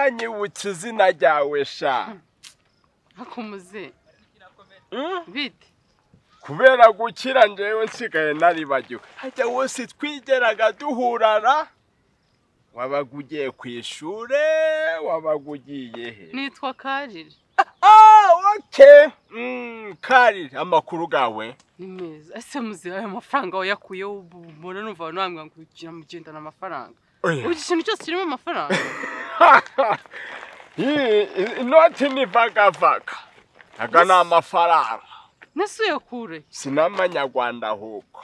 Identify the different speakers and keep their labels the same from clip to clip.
Speaker 1: Uranyibutsa izina ryawe sha.
Speaker 2: Akumuze. Bite?
Speaker 1: Kubera gukira njewe nsigaye naribagiwe. Hajya wose twigeraga duhurara. Wabaga ugiye ku ishure, wabaga ugiye he?
Speaker 2: Nitwa Karire.
Speaker 1: Ah, okay. Karire, amakuru gawe
Speaker 2: ni meza. Ese muzi ayo mafaranga wayakuye ubona numva abantu bambwira ngo ugira mugendana amafaranga. Ubu ikintu cyose kirimo amafaranga.
Speaker 1: Inoti ni vagavaga. Aga ni amafaranga.
Speaker 2: Nese uyakure?
Speaker 1: Sinamanyarwanda ahubwo.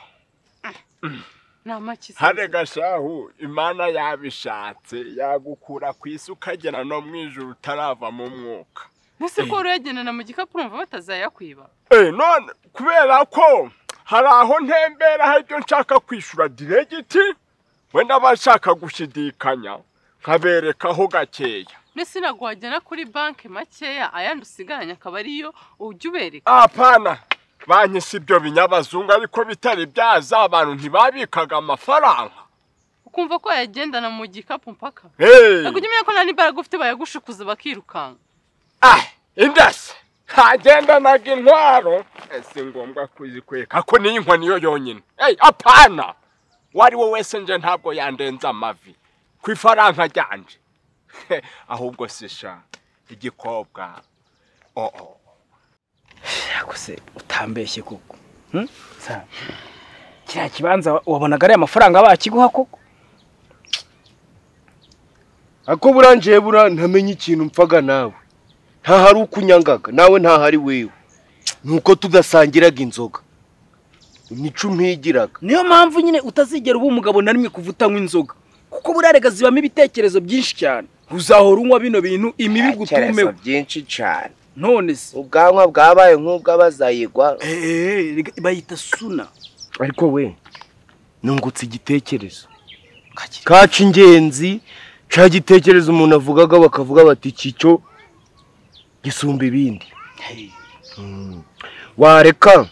Speaker 1: Hare gashahu Imana yabishatse yagukura ku isi ukagera no mu ijuru utarava mu mwuka.
Speaker 2: Nese ko uregenana mu gikapu urumva batazayakwiba?
Speaker 1: None kubera ko hari aho ntembera hari ibyo nshaka kwishura diregiti, wenda bashaka gushidikanya nkaberekaho gakeya.
Speaker 2: Nese nagwajyana kuri banki makeya ayandi usigaranye akaba ariyo ujya ubereka?
Speaker 1: Apana. Banki si ibyo binyabazungu ariko bitari byaza abantu ntibabikaga amafaranga.
Speaker 2: Ukumva ko yagendana mu gikapu mpaka? Ntabwo ujya umenya ko nta n'imbaraga ufite bayagushukuza bakirukanka.
Speaker 1: Ah, indase hagendanaga intwaro. Si ngombwa kuzikweka ko niyi nkoni yo yonyine. Apana, uwo we wese nje ntabwo yandenza amavi ku ifaranga ryanje. Ahubwo sisha igikobwa.
Speaker 3: Yakose utambeshye koko. Kiriya kibanza wabonaga ari amafaranga bakiguha koko?
Speaker 4: Ako buranje bura ntamenye ikintu mpfaga nawe. Ntahari ukunyangaga nawe ntahari wewe. Nuko tudasangiraga inzoga. Imico mpigiraga.
Speaker 3: Niyo mpamvu nyine utazigera uba umugabo na rimwe kuva utanywa inzoga. Kuko burarega zibamo ibitekerezo byinshi cyane. Uzahora unywa bino bintu imibi gutumeho
Speaker 4: byinshi cyane.
Speaker 3: None se
Speaker 4: ubwanwa bwabaye nk'ubw'abazayigwa.
Speaker 3: Bayita suna.
Speaker 4: Ariko we nungutse igitekerezo kaca ingenzi, ca gitekerezo umuntu avugaga bakavuga bati iki cyo gisumba ibindi. Wareka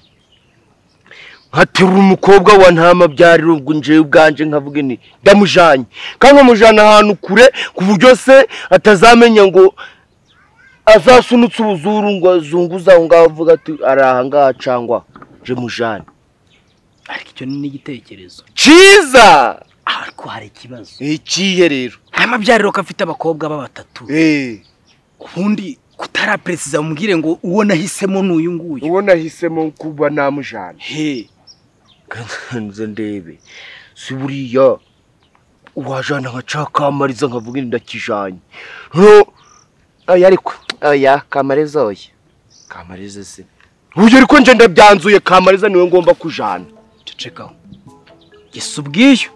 Speaker 4: nkaterura umukobwa wa ntamabyariro ubwo njewe ubwanje nkavuga nti ndamujanye, kandi nkamujana ahantu kure ku buryo se atazamenya ngo azasunutse ubuzuru ngo azunguza aho ngaho avuga ati ari aha ngaha cyangwa nje mujane.
Speaker 3: Ariko icyo ni igitekerezo
Speaker 4: cyiza.
Speaker 3: Ariko hari ikibazo.
Speaker 4: Ikihe rero?
Speaker 3: Ntamabyariro ko afite abakobwa b'abatatu. Ubundi kutarapresiza umubwire ngo uwo nahisemo n'uyu nguyu.
Speaker 4: Uwo nahisemo kuba namujana. Nze ndebe. Si buriya uwajana nka Kamariza nkavuga ndakijanye. No oya ariko oya Kamariza oya. Kamariza se. Uyu ariko nje ndabyanzuye Kamariza niwe ngomba kujana.
Speaker 3: Cecekaho. Gisubwiyo.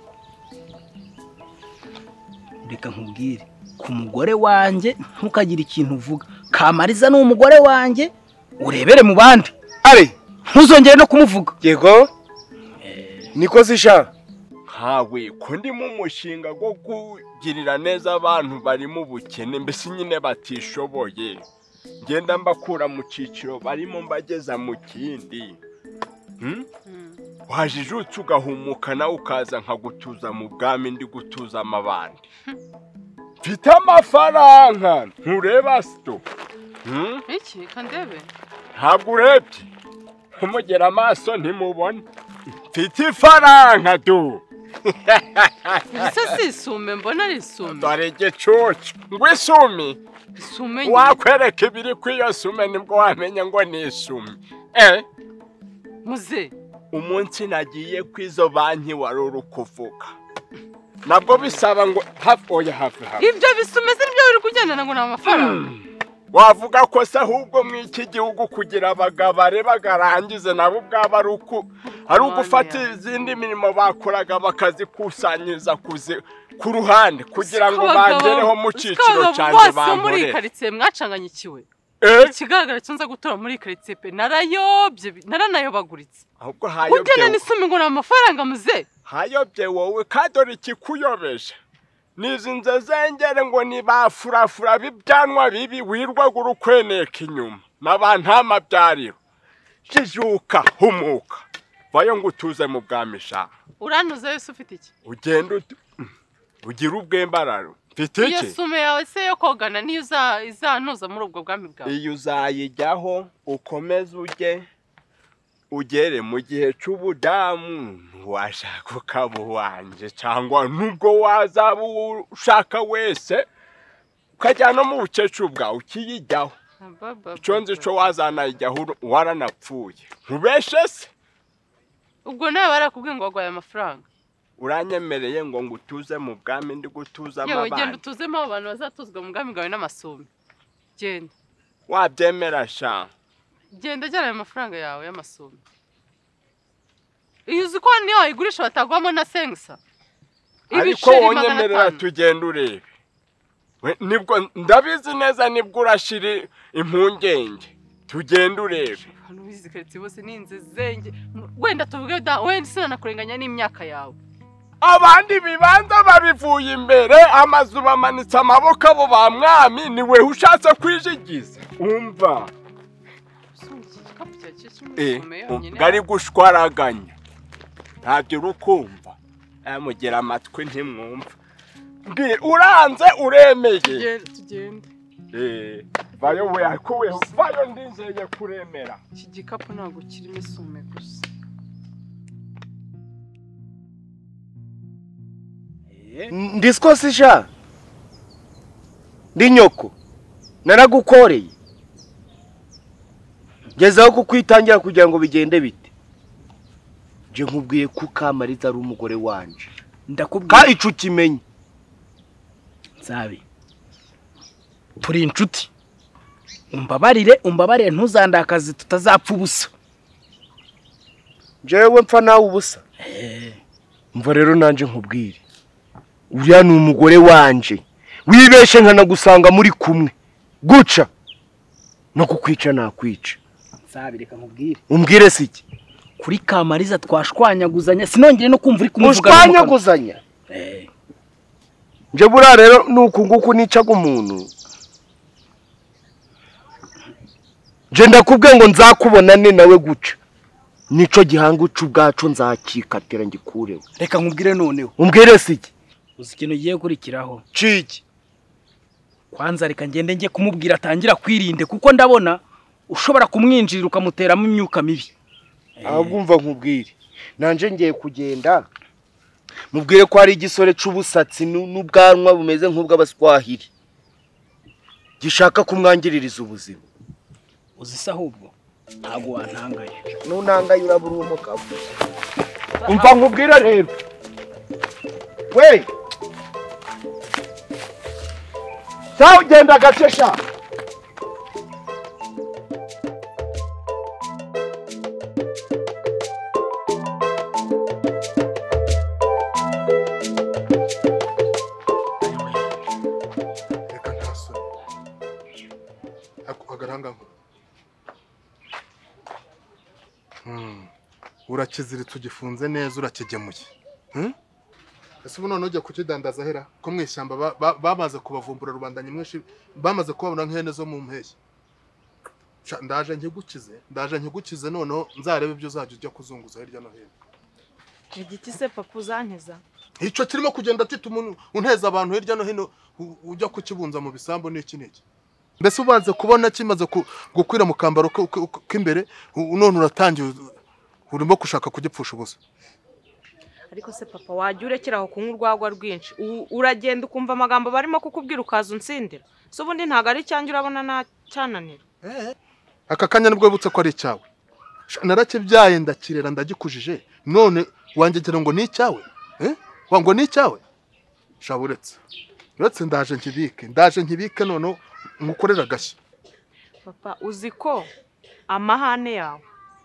Speaker 3: Reka nkubwire ku mugore wanjye ntukagira ikintu uvuga. Kamariza ni umugore wanjye urebere mu bandi.
Speaker 4: Ari
Speaker 3: ntuzongere no kumuvuga.
Speaker 4: Yego. Niko zisha.
Speaker 1: Nkawe ko ndi mu mushinga wo kugirira neza abantu bari mu bukene mbese nyine batishoboye. Ngenda mbakura mu ciciro barimo mbageza mu kindi. Wajijutse ugahumuka nawe ukaza nkagutuza mu bwami ndi gutuza amabandi. Mfite amafaranga ntureba sito.
Speaker 2: Iki kandebe?
Speaker 1: Ntabwo urebye. Kumugera amaso ntimubona. Mfite ifaranga du.
Speaker 2: Ese si isume mbona ari isume.
Speaker 1: Dore igicucu. Ngo isume?
Speaker 2: Isume.
Speaker 1: Wakwereka ibiri ku iyo sume nibwo wamenya ngo ni isume.
Speaker 2: Muze.
Speaker 1: Umunsi nagiye kwizo banki wari uri kuvuga. Nabwo bisaba ngo hafi oya hafi hafi.
Speaker 2: Ibyo bisume se nibyo uri kugendana ngo ni amafaranga.
Speaker 1: Wavuga ko se ahubwo mu iki gihugu kugira abagabare bagarangize nabo ubwabo ari uku ari ugufata izindi mirimo bakoraga bakazikusanyiriza ku ruhande kugira ngo bagereho mu ciciro cyane
Speaker 2: bose muri karitsiye mwacanganyikiwe. Ikigaragara cyo nza gutura muri karitsiye pe narayobye naranayobaguritse.
Speaker 1: Ahubwo hayobye.
Speaker 2: Ugena n'isume ngo ni amafaranga muze.
Speaker 1: Hayobye wowe kadore ikikuyobeje. Nizi nzezengere ngo ni bafurafura bibyanwa bibi wirwagura ukweneka inyuma n'abantamabyariro. Jijuka humuka. Vayo ngo utuze mu bwami sha.
Speaker 2: Urantuza yose ufite iki?
Speaker 1: Ugenda ugira ubwembararo. Mfite iki?
Speaker 2: Iyo sume yawe se yo kogana niyo izantuza muri ubwo bwami bwawe.
Speaker 1: Iyo uzayijyaho ukomeze ujye ugere mu gihe cy'ubudamu washaka ukaba uwanjye cyangwa nubwo wazaba ushaka wese ukajya no mu bukecuru bwawe ukiyijyaho. Icyo nzi cyo wazanayijyaho waranapfuye. Ntubeshe se?
Speaker 2: Ubwo nawe barakubwiye ngo waguhaye amafaranga.
Speaker 1: Uranyemereye ngo ngutuze mu bwami ndi gutuzamo
Speaker 2: Yewe
Speaker 1: abandi.
Speaker 2: genda utuzemo abantu bazatuzwa mu bwami bwawe n'amasume. Genda.
Speaker 1: Wabyemera sha.
Speaker 2: Genda jyana ayo mafaranga yawe y'amasume. Iyo uzi ko niyo wayigurisha batagwamo na sengisa.
Speaker 1: Ariko wonyemerera tugenda urebe. Nibwo ndabizi neza nibwo urashira impungenge. Tugenda urebe.
Speaker 2: Hano bizi keretse bose ninzezenge. Wenda tuvuge da wenda sinanakurenganya n'imyaka yawe.
Speaker 1: Abandi bibanza babivuye imbere amazu bamanitse amaboko abo ba mwami ni we ushatse kwijigiza. Umva. Gari gushwaraganya. Ntabyo urukumva. Amugera amatwi ntimwumva. Mbwira uranze uremeye.
Speaker 2: Tugende.
Speaker 1: Bayo we akuwe bayo ndizeye kuremera.
Speaker 2: Iki gikapu ntabwo kirimo isume gusa.
Speaker 4: Ndisikosi sha. Ndi nyoko. Naragukoreye. Ngezaho kukwitangira kugira ngo bigende bite. Nje nkubwiye ko Kamariza ari umugore wanje.
Speaker 3: Ndakubwiye
Speaker 4: ka ico kimenye.
Speaker 3: Nsabi. Turi inshuti. Umbabarire, umbabarire ntuzandakaze tutazapfa ubusa.
Speaker 4: Jewe mpfa nawe ubusa. Mva rero nanje nkubwire. Uriya ni umugore wanje. Wibeshe nkanagusanga muri kumwe. Guca. No kukwica nakwica.
Speaker 3: Nsabi reka nkubwire.
Speaker 4: Umbwire siki?
Speaker 3: Kuri Kamariza twashwanyaguzanya sinongere no kumva uri kumuvuga.
Speaker 4: Mushwanyaguzanya? Nje bura rero nuku nguku nicaga umuntu. Nje ndakubwiye ngo nzakubona ne nawe guca. Nico gihanga ucu ubwacu nzakikatira ngikureho.
Speaker 3: Reka nkubwire noneho.
Speaker 4: Umbwire siki?
Speaker 3: Uzi ikintu ugiye kurikiraho.
Speaker 4: Ciki.
Speaker 3: Kwanza reka ngende nge kumubwira atangira kwirinde kuko ndabona ushobora kumwinjirira ukamuteramo imyuka mibi.
Speaker 4: Ahubwo umva nkubwire. Nanje ngiye kugenda. Mubwire ko ari igisore c'ubusatsi n'ubwanwa bumeze nk'ubw'abaswahili. Gishaka kumwangiririza ubuzima.
Speaker 3: Uzi ahubwo ntago wantangaye.
Speaker 4: Nunangaye urabura uwo mugabo. Umva nkubwire rero. We. Sawa ugenda gace sha.
Speaker 5: Reka ntasoni. Agaranga urakiziritse ugifunze neza urakigemuye. Ese ubu none ujya kukidandaza hera ko mu ishyamba bamaze kubavumbura rubanda nyamwinshi bamaze kubabona nk'ihene zo mu mpeshyi. Ndaje nkigukize noneho nzarebe ibyo uzajya ujya kuzunguza hirya no hino.
Speaker 6: Igiki se papa uzankiza?
Speaker 5: Icyo kirimo kugenda tita umuntu unteza abantu hirya no hino ujya kukibunza mu bisambu n'iki n'iki. Mbese ubanze kubona kimaze gukwira mu kambaro k'imbere none uratangiye urimo gushaka kugipfusha ubusa.
Speaker 6: Ariko se papa wajya urekeraho kunywa urwagwa rwinshi uragenda ukumva amagambo barimo kukubwira ukaza unsindira. So ubundi ntago ari cyanjye urabona na cyananira.
Speaker 5: Aka kanya nibwo wibutse ko ari icyawe. Narakibyaye ndakirera ndagikujije none wangegera ngo ni icyawe? Wango ni icyawe? Sha uretse. Uretse ndaje nkibike none ngukorera agashya.
Speaker 6: Papa uzi ko amahane yawe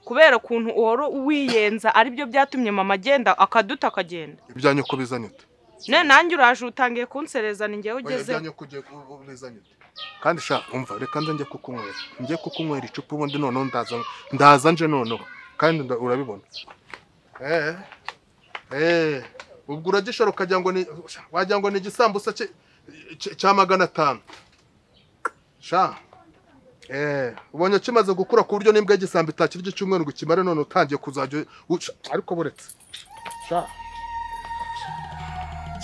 Speaker 6: kubera ukuntu uhora wiyenza ari byo byatumye mama agenda akaduta akagenda.
Speaker 5: Ibya nyoko bizanye ute?
Speaker 6: Ne nanjye uraje utangiye kunsereza ni ngewe ugeze.
Speaker 5: Ibya nyoko ugiye kubizanye ute? Kandi sha umva reka nze njye kukunywera. Njye kukunywera icupa ubundi noneho ndaza nje noneho kandi urabibona. Ubwo uragishora ukagira ngo ni wagira ngo ni igisambusa cya 500. Sha ubonye kimaze gukura ku buryo n'imbwa y'igisambo itakirya icyumweru ngo kimare none utangiye kuzajya ariko buretse. Sha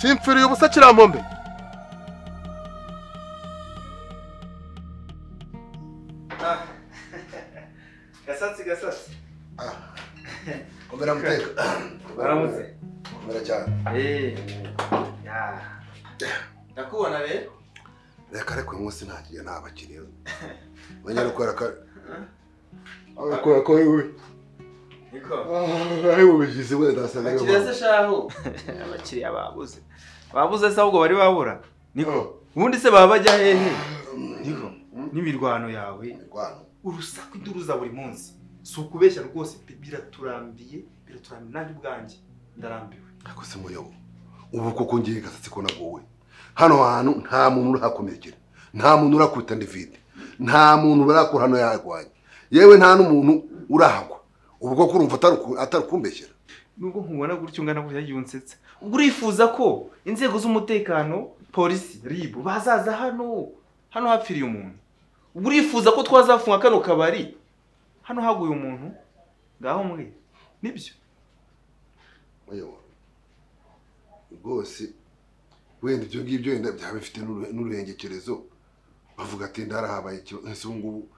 Speaker 5: kimfiriye ubusa kirampombe.
Speaker 7: Gasatsi gasatsi.
Speaker 8: Ah. Komera muteka.
Speaker 7: Baramutse.
Speaker 8: Komera cyane.
Speaker 7: Ya. Ndakubona rero.
Speaker 8: Reka reka uyu munsi ntagiye ntabakiriye. Menya rukora ka. Akora ko wewe.
Speaker 7: Niko.
Speaker 8: Ari ubigize we ndasanga.
Speaker 7: Abakiriya se shaho. Abakiriya babuze. Babuze se ahubwo bari babura. Niko. Ubundi se baba bajya hehe? Niko. N'imirwano yawe.
Speaker 8: Imirwano.
Speaker 7: Urusaku induruza buri munsi. Si ukubeshya rwose biraturambiye, biraturambiye nanjye ubwanjye ndarambiwe.
Speaker 8: Ako se muyobo. Ubu koko ngiye Gasatsi ko nagowe. Hano hantu nta muntu urahakomerekera. Nta muntu urakubita David. Nta muntu urakura hano yarwanye. Yewe nta n'umuntu urahagwa. Ubu koko urumva atari kumbeshyera.
Speaker 7: Nubwo nkubona gutyo ungana gutya yunsetsa. Ubwo urifuza ko inzego z'umutekano, polisi, RIB bazaza hano. Hano hapfiriye umuntu. Ubwo urifuza ko twazafunga kano kabari. Hano haguye umuntu. Ngaho mwe. Nibyo.
Speaker 8: Muyobo. Rwose wenda ibyo ngibyo wenda byaba bifite n'uruhengekerezo. Bavuga ati ndarahabaye ikibazo ngubu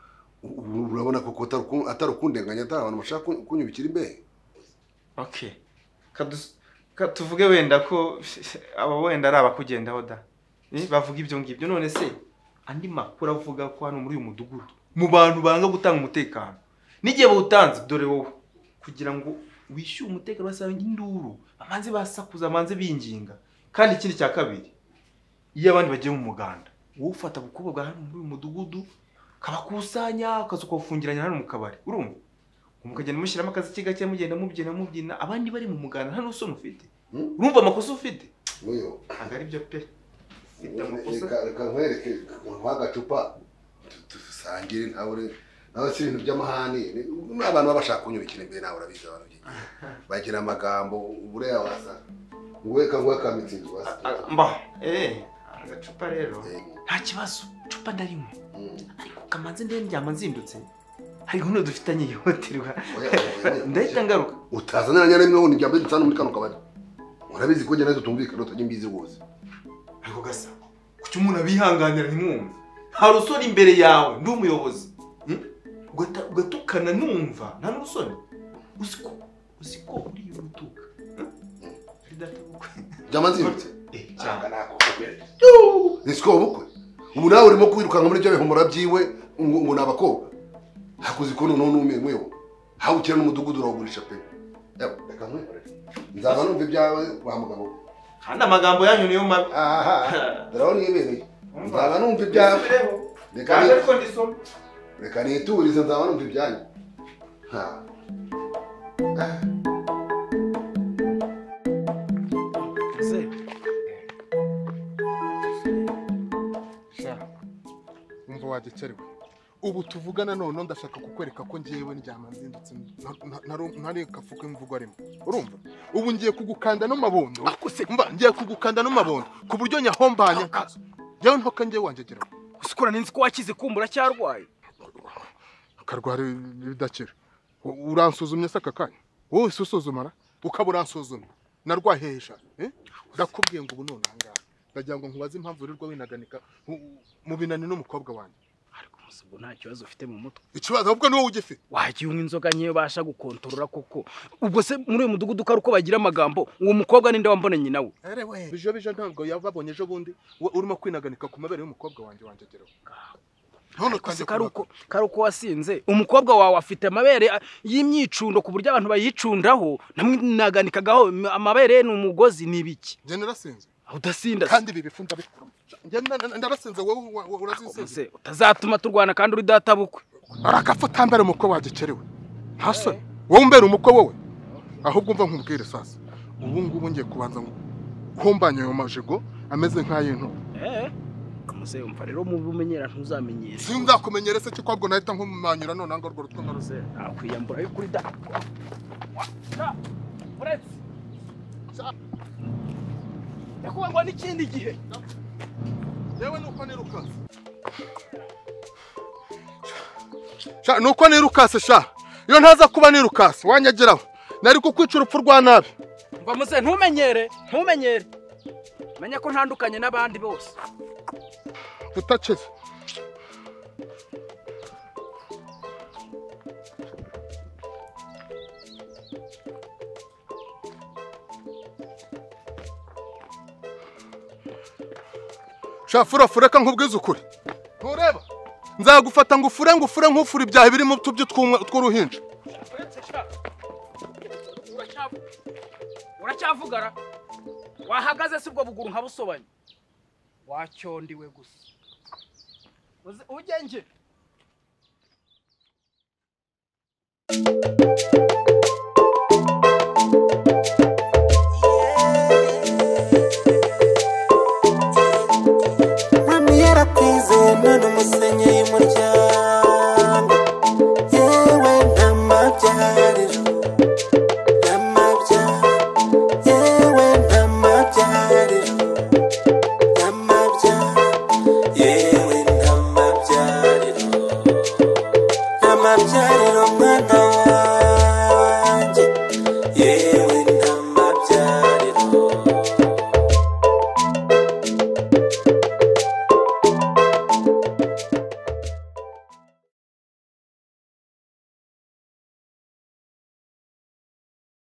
Speaker 8: urabona koko atari ukundenganya atari abantu bashaka kunyubikira imbehe.
Speaker 7: Okay. Tuvuge wenda ko abo wenda ari abakugendaho da. Bavuga ibyo ngibyo none se andi makuru avuga ko hano muri uyu mudugudu mu bantu banga gutanga umutekano n'igihe bawutanze dore wowe kugira ngo wishyure umutekano basaba induru amanze basakuza amanze binginga. Kandi ikindi cya kabiri iyo abandi bagiye mu muganda wowe ufata abakobwa bwa hano muri uyu mudugudu kabakusanya ukaza ukabafungiranya hano mu kabari urumva mukagenda mushyiramo akazi gake mugenda mubyina mubyina abandi bari mu muganda nta n'usoni ufite urumva amakosa ufite ntabwo ari byo pe.
Speaker 8: Reka nkwereke nk'agacupa dusangire ntawe nawe si ibintu by'amahane abantu baba bashaka kunyubikira imbere nawe urabizi abantu bagira amagambo buriya wasa ngo nguwe ka mitsingi wasa
Speaker 7: mba agacupa rero nta kibazo icupa ndarinywa ariko kamanze ndyama nzindutse hari gahunda dufitanye yihutirwa ndahita ngaruka
Speaker 8: utazanira nyaremwe wundi njya mbere muri kano kabari urabizi ko njye nazo tumvikana utajya mbizi rwose.
Speaker 7: Ariko gasa kuki umuntu abihanganira ntimwumve hari usoni imbere yawe ndi umuyobozi ugatukana numva nta n'usoni uziko uri urutuka ari data bukwe
Speaker 8: njya nzindutse cyane nisiko ubukwe ubu nawe urimo kwirukanka muri byo bihumura byiwe ngo ni abakobwa hakuzi ko noneho numiye mwewe hawukira n'umudugudu urawugurisha pe. Reka nkwikorere nzaba numva ibyawe wa mugabo
Speaker 7: kandi amagambo yanyu niyo mabi.
Speaker 8: Aha ndabona ibereye nzaba numva ibyawe reka niturize nzaba numva ibyanyu. Ha
Speaker 5: umva wagekerewe ubu tuvugana none ndashaka kukwereka ko ngiyewe ndyama nzindutse ntari kafuka imvugo arimo urumva ubu ngiye kugukanda no mabondo mba ngiye kugukanda no mabondo ku buryo nyahombanya ngewe ntoka ngiye wanjegera
Speaker 3: usukura ninzi ko wakize kumbura cyarwaye
Speaker 5: akarwara bidakira uransuzumye se aka kanya wowe usuzumara ukaba uransuzumye narwahesha ndakubwiye ngo ubu none ahangaha ndagira ngo nkubaze impamvu wirirwa winaganika mu binani n'umukobwa wanjye.
Speaker 3: Ariko ubwo nta kibazo ufite mu mutwe.
Speaker 5: Ikibazo ahubwo ni wowe ugifite.
Speaker 3: Wagiye unywa inzoga nkeyo basha gukontorora koko. Ubwo se muri uyu mudugudu ko ari uko bagira amagambo uwo mukobwa ninde wambonanye nyina we?
Speaker 5: Erewe bijo bijo ntabwo yababonye ejo bundi urimo kwinaganika ku mabere y'umukobwa wanjye wanjegeraho. None
Speaker 3: kandi karuko wasinze umukobwa wawe afite amabere y'imyicundo ku buryo abantu bayicundaho namwinaganikagaho amabere ni umugozi ni ibiki.
Speaker 5: Njye narasinze.
Speaker 3: Udasinda
Speaker 5: kandi ibi bifu ndabikora. Njye ndarasinze wowe urazinze.
Speaker 3: Utazatuma turwana kandi uri data bukwe.
Speaker 5: Arakafa tambere umukwe wagekerewe. Nta soni. Wowe umbere umukwe wowe. Ahubwo umva nkubwire sasa. Ubu ngubu ngiye kubanza ngo kumbanye ayo majigo ameze nk'ay'into.
Speaker 3: Muze umva rero mu bumenyera ntuzamenyere.
Speaker 5: Sinzakumenyere se cyo kwabwo nahita nkumanyura none ngo urwo rutwe nkaruze.
Speaker 3: Nakwiyambura yo kuri da. Uretse. Ndakuba n'ikindi gihe.
Speaker 5: Yewe nuko nirukase. Sha nuko nirukase sha. Iyo ntaza kuba nirukase wanyageraho. Nari kukwica urupfu rwa nabi.
Speaker 3: Mva muze ntumenyere, ntumenyere. Menya ko ntandukanye n'abandi bose.
Speaker 5: Tutakize. Shafura fureka nkubwize ukuri. Ntureba? Nzagufata ngo ufure ngo ufure ibyaha biri mu tubyo tw'uruhinja.
Speaker 3: Uracyavugara? Wahagaze si ubwo buguru nkabusobanye. Wacyondiwe gusa. Ugenge.
Speaker 9: Mami yarateze none umusenyi y'umuryango yewe ntamabyariro ntamabya yewe ntamabyariro ntamabya yewe ntamabyariro ntamabyariro mwana wawe.